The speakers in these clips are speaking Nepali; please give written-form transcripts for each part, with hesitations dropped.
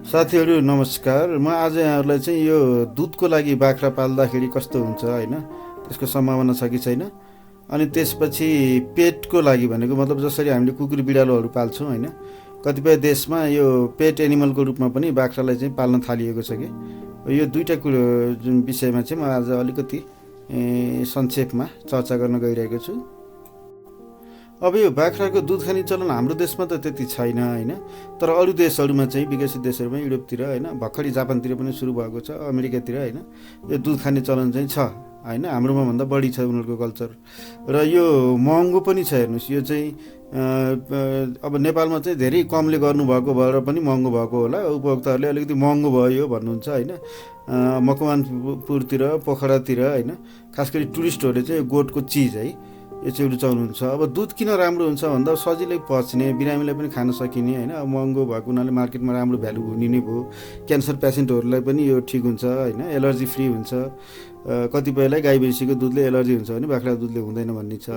साथीहरू नमस्कार। म आज यहाँहरूलाई चाहिँ यो दुधको लागि बाख्रा पाल्दाखेरि कस्तो हुन्छ होइन, त्यसको सम्भावना छ कि छैन, अनि त्यसपछि पेटको लागि भनेको मतलब जसरी हामीले कुकुर बिरालोहरू पाल्छौँ होइन, कतिपय देशमा यो पेट एनिमलको रूपमा पनि बाख्रालाई चाहिँ पाल्न थालिएको छ कि। यो दुईवटा कुरो जुन विषयमा चाहिँ म आज अलिकति संक्षेपमा चर्चा गर्न गइरहेको छु। अब यो बाख्राको दुध खाने चलन हाम्रो देशमा त त्यति छैन होइन, तर अरू देशहरूमा चाहिँ विकसित देशहरूमा युरोपतिर होइन, भर्खरै जापानतिर पनि सुरु भएको छ, अमेरिकातिर होइन, यो दुध खाने चलन चाहिँ छ होइन। हाम्रोमा भन्दा बढी छ उनीहरूको कल्चर, र यो महँगो पनि छ। हेर्नुहोस्, यो चाहिँ अब नेपालमा चाहिँ धेरै कमले गर्नुभएको भएर पनि महँगो भएको होला, उपभोक्ताहरूले अलिकति महँगो भयो भन्नुहुन्छ होइन। मकवानपुरतिर पोखरातिर होइन, खास गरी टुरिस्टहरूले चाहिँ गोठको चिज है यो चाहिँ रुचाउनुहुन्छ। अब दुध किन राम्रो हुन्छ भन्दा सजिलै पच्ने, बिरामीलाई पनि खान सकिने होइन। अब महँगो भएको हुनाले मार्केटमा राम्रो भ्यालु हुने नै भयो। क्यान्सर पेसेन्टहरूलाई पनि यो ठिक हुन्छ होइन, एलर्जी फ्री हुन्छ। कतिपयलाई गाई भैँसीको दुधले एलर्जी हुन्छ भने बाख्राको दुधले हुँदैन भन्ने छ।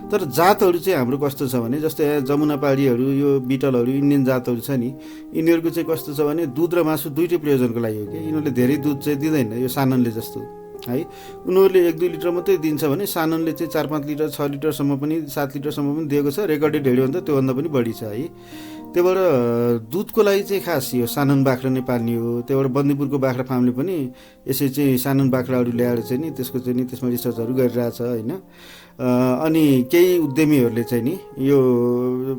तर जातहरू चाहिँ हाम्रो कस्तो छ भने, जस्तै जमुना पाहाडीहरू, यो बिटलहरू, इन्डियन जातहरू छ नि, यिनीहरूको चाहिँ कस्तो छ भने दुध र मासु दुइटै प्रयोजनको लागि हो कि। यिनीहरूले धेरै दुध चाहिँ दिँदैन, यो साननले जस्तो है। उनीहरूले 1-2 लिटर मात्रै दिन्छ भने साननले चाहिँ 4-5 लिटर 6 लिटरसम्म पनि 7 लिटरसम्म पनि दिएको छ। रेकर्डेड हेऱ्यो भने त त्योभन्दा पनि बढी छ है। त्यही भएर दुधको लागि चाहिँ खास यो सानन बाख्रा नै पाल्ने हो। त्यही भएर बन्दीपुरको बाख्रा फार्मले पनि यसै चाहिँ सानन बाख्राहरू ल्याएर चाहिँ नि त्यसको चाहिँ नि त्यसमा रिसर्चहरू गरिरहेछ होइन। अनि केही उद्यमीहरूले चाहिँ नि यो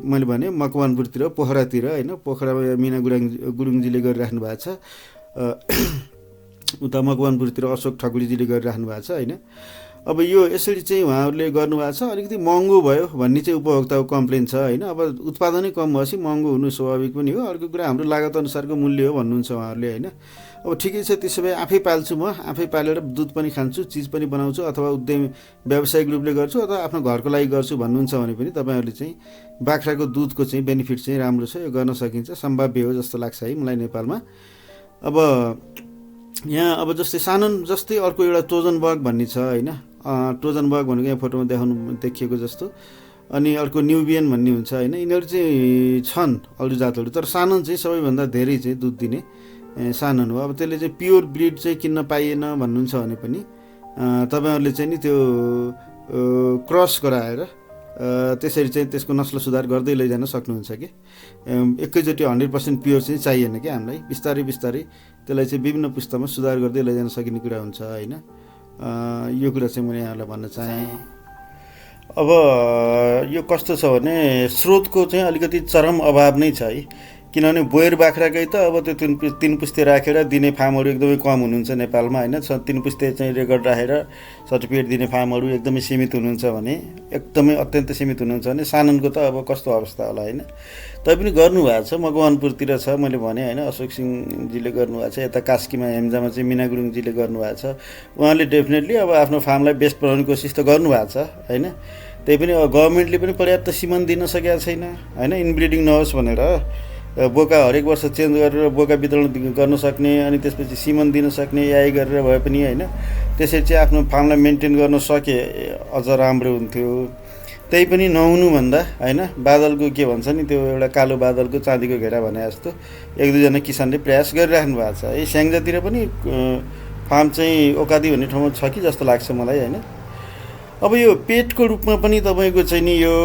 मैले भने मकवानपुरतिर पोखरातिर होइन, पोखरामा मिना गुरुङजीले गरिराख्नु भएको छ, उता मकवानपुरतिर अशोक ठकुरीजीले गरिराख्नु भएको छ होइन। अब यो यसरी चाहिँ उहाँहरूले गर्नुभएको छ। अलिकति महँगो भयो भन्ने चाहिँ उपभोक्ताको कम्प्लेन छ होइन। अब उत्पादनै कम भएपछि महँगो हुनु स्वाभाविक पनि हो। अर्को कुरा हाम्रो लागत अनुसारको मूल्य हो भन्नुहुन्छ उहाँहरूले होइन। अब ठिकै छ, त्यसो भए आफै पाल्छु, म आफै पालेर दुध पनि खान्छु, चिज पनि बनाउँछु, अथवा उद्यमी व्यावसायिक रूपले गर्छु, अथवा आफ्नो घरको लागि गर्छु भन्नुहुन्छ भने पनि तपाईँहरूले चाहिँ बाख्राको दुधको चाहिँ बेनिफिट चाहिँ राम्रो छ, यो गर्न सकिन्छ, सम्भाव्य हो जस्तो लाग्छ है मलाई नेपालमा। अब यहाँ अब जस्तै सानन जस्तै अर्को एउटा ट्रोजनबर्ग भन्ने छ होइन। ट्रोजनबर्ग भनेको यहाँ फोटोमा देखिएको जस्तो। अनि अर्को न्युबियन भन्ने हुन्छ होइन। यिनीहरू चाहिँ छन् अरू जातहरू, तर सानन चाहिँ सबैभन्दा धेरै चाहिँ दुध दिने सानन हो। अब त्यसले चाहिँ प्योर ब्रिड चाहिँ किन्न पाइएन भन्नुहुन्छ भने पनि तपाईँहरूले चाहिँ नि त्यो क्रस गराएर त्यसरी चाहिँ त्यसको नस्ल सुधार गर्दै लैजान सक्नुहुन्छ कि। एकैचोटि 100% प्योर चाहिँ चाहिएन कि हामीलाई। बिस्तारै बिस्तारै त्यसलाई चाहिँ विभिन्न पुस्तामा सुधार गर्दै लैजान सकिने कुरा हुन्छ होइन। यो कुरा चाहिँ मैले यहाँलाई भन्न चाहेँ। अब यो कस्तो छ भने स्रोतको चाहिँ अलिकति चरम अभाव नै छ है। किनभने बोयर बाख्राकै त अब त्यो तीन पुस्ते राखेर दिने फार्महरू एकदमै कम हुनुहुन्छ नेपालमा होइन। 3 पुस्ते चाहिँ रेकर्ड राखेर सर्टिफिकेट दिने फार्महरू एकदमै सीमित हुनुहुन्छ भने, एकदमै अत्यन्त सीमित हुनुहुन्छ भने साननको त अब कस्तो अवस्था होला होइन। तैपनि गर्नुभएको छ, मकवानपुरतिर छ मैले भने होइन, अशोक सिंहजीले गर्नुभएको छ। यता कास्कीमा हेम्जामा चाहिँ मिना गुरुङजीले गर्नुभएको छ। उहाँले डेफिनेटली अब आफ्नो फार्मलाई बेस्ट बनाउने कोसिस त गर्नुभएको छ होइन। त्यही पनि अब गभर्मेन्टले पनि पर्याप्त सिमन दिन सकेको छैन होइन। इनब्रिडिङ नहोस् भनेर बोका हरेक वर्ष चेन्ज गरेर बोका वितरण गर्न सक्ने, अनि त्यसपछि सिमन दिन सक्ने याई गरेर भए पनि होइन, त्यसरी चाहिँ आफ्नो फार्मलाई मेन्टेन गर्न सके अझ राम्रो हुन्थ्यो। त्यही पनि नहुनुभन्दा होइन, बादलको के भन्छ नि त्यो एउटा कालो बादलको चाँदीको घेरा भने जस्तो 1-2 जना किसानले प्रयास गरिराख्नु भएको छ है। स्याङ्जातिर पनि फार्म चाहिँ ओकादी भन्ने ठाउँमा छ कि जस्तो लाग्छ मलाई होइन। अब यो पेटको रूपमा पनि तपाईँको चाहिँ नि यो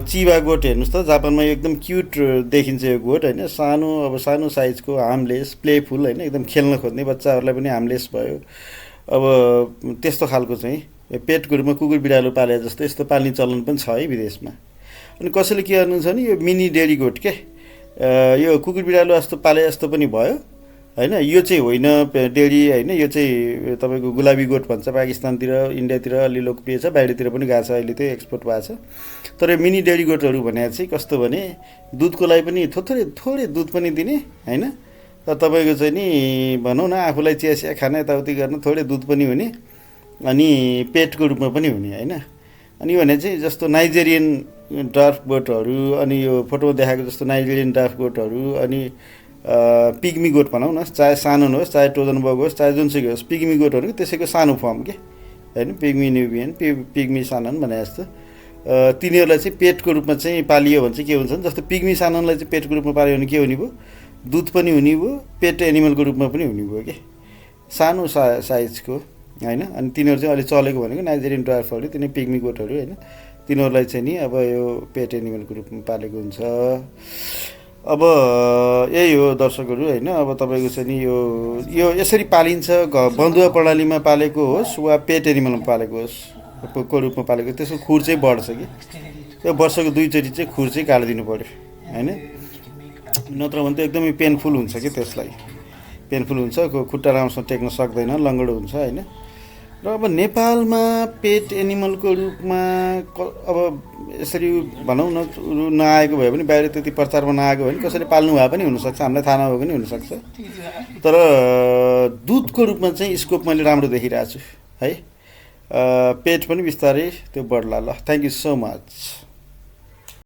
चिवा गोठ हेर्नुहोस् त, जापानमा एकदम क्युट देखिन्छ यो गोठ होइन। सानो अब सानो साइजको, हार्मलेस, प्लेफुल होइन, एकदम खेल्न खोज्ने बच्चाहरूलाई पनि हार्मलेस भयो। अब त्यस्तो खालको चाहिँ पेटको रूपमा कुकुर बिरालो पाले जस्तो यस्तो पाल्ने चलन पनि छ है विदेशमा। अनि कसैले के गर्नुहुन्छ भने यो मिनी डेरी गोठ के, यो कुकुर बिरालो जस्तो पाले जस्तो पनि भयो होइन। यो चाहिँ होइन डेरी होइन, यो चाहिँ तपाईँको गुलाबी गोठ भन्छ, पाकिस्तानतिर इन्डियातिर अलि लोकप्रिय छ, बाहिरतिर पनि गएको छ, अहिले चाहिँ एक्सपोर्ट भएको छ। तर मिनी डेरी गोठहरू भने चाहिँ कस्तो भने दुधको लागि पनि थोरै दुध पनि दिने होइन, तर तपाईँको चाहिँ नि भनौँ न आफूलाई चिया खाना यताउति गर्न थोरै दुध पनि हुने, अनि पेटको रूपमा पनि हुने होइन। अनि यो भने चाहिँ जस्तो नाइजेरियन ड्राफ्ट गोठहरू, अनि यो फोटोमा देखाएको जस्तो नाइजेरियन ड्राफ्ट गोठहरू, अनि पिग्मी गोठ भनौँ न, चाहे सानो होस् चाहे ट्रोजनबर्ग होस् चाहे जुनसुकै होस्, पिग्मी गोठहरू त्यसैको सानो फर्म के होइन। पिग्मी न्युबियन, पिग्मी सानन भने जस्तो तिनीहरूलाई चाहिँ पेटको रूपमा चाहिँ पालियो भने चाहिँ के हुन्छ भने, जस्तो पिग्मी साननलाई चाहिँ पेटको रूपमा पाल्यो भने के हुने भयो दुध पनि हुने भयो, पेट एनिमलको रूपमा पनि हुने भयो कि सानो साइजको होइन। अनि तिनीहरू चाहिँ अहिले चलेको भनेको नाइजेरियन ड्वार्फहरू, तिनीहरू पिग्मी गोटहरू होइन, तिनीहरूलाई चाहिँ नि अब यो पेट एनिमलको रूपमा पालेको हुन्छ। अब यही हो दर्शकहरू होइन। अब तपाईँको चाहिँ नि यो यसरी पालिन्छ, बन्धुवा प्रणालीमा पालेको होस् वा पेट एनिमलमा पालेको होस् को रूपमा पालेको, त्यसको खुर चाहिँ बढ्छ कि त्यो वर्षको 2 चोटि चाहिँ खुर चाहिँ काटिदिनु पऱ्यो होइन, नत्र भने त एकदमै पेनफुल हुन्छ कि त्यसलाई, पेनफुल हुन्छ, खुट्टा राम्रोसँग टेक्न सक्दैन, लङ्गडो हुन्छ होइन। र अब नेपालमा पेट एनिमलको रूपमा अब यसरी भनौँ न नआएको भए पनि, बाहिर त्यति प्रचारमा नआएको भए पनि कसैले पाल्नु भए पनि हुनसक्छ, हामीलाई थाहा नभएको पनि हुनसक्छ। तर दुधको रूपमा चाहिँ स्कोप मैले राम्रो देखिरहेको छु है। पेट पनि बिस्तारै त्यो बढ्ला। ल, थ्याङ्क यू सो मच।